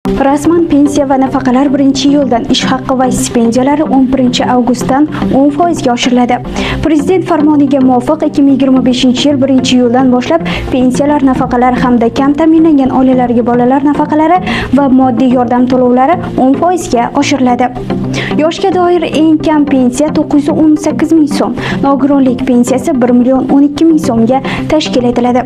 Rasman pensiya va nafaqalar 1-iyuldan, ish haqqi va stipendiyalari 11 avgustdan 10% ga oshiriladi. Prezident farmoniga muvofiq, 2025-yil 1-iyuldan boshlab pensiyalar, nafaqalar hamda kam ta'minlangan oilalarga bolalar nafaqalari va moddiy yordam to'lovlari 10% ga oshiriladi. Yoshga doir eng kam pensiya 918 ming so'm, nogironlik pensiyasi 1 million 12 ming so'mga tashkil etiladi.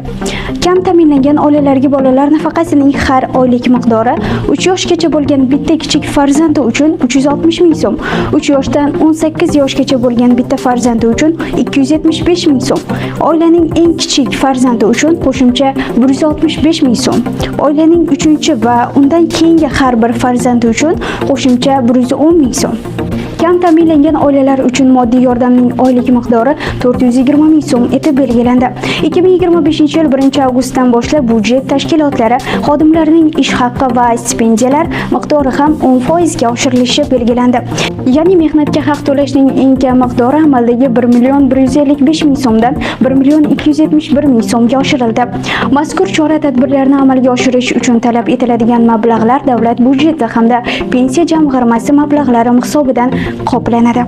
Kam ta'minlangan oilalarga bolalar nafaqasining har oylik miqdori 3 yoshgacha bo'lgan bitta kichik farzandi uchun 360 ming so'm, 3 yoshdan 18 yoshgacha bo'lgan bitta farzandi uchun 275 ming so'm, oilaning eng kichik farzandi uchun qo'shimcha 165 ming so'm, oilaning uchinchi va undan keyingi har bir farzandi uchun qo'shimcha 110 ming so'm. Kam ta'minlangan oilalar uchun moddiy yordamning oylik miqdori 420 ming so'm etib belgilandi. 2025-yil 1 avgustdan boshlab byudjet tashkilotlari xodimlarining ish haqqi va stipendiyalar miqdori ham 10% ga oshirilishi belgilandi. Ya'ni mehnatga haq to'lashning eng kam miqdori amaldagi 1 million 155 ming so'mdan 1 million 271 ming so'mga oshirildi. Mazkur chora-tadbirlarni amalga oshirish uchun talab etiladigan mablag'lar davlat byudjeti hamda Pensiya jamg'armasi mablag'lari hisobidan qoplanadi.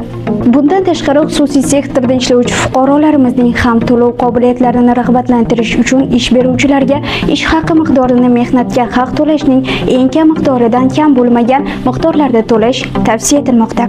Bundan tashqari, xususiy sektorda ishlovchi fuqarolarimizning ham to'lov qobiliyatlarini rag'batlantirish uchun ish beruvchilarga ish haqi miqdorini mehnatga haq to'lashning eng kam miqdoridan kam bo'lmagan miqdorlarda to'lash tavsiya etilmoqda.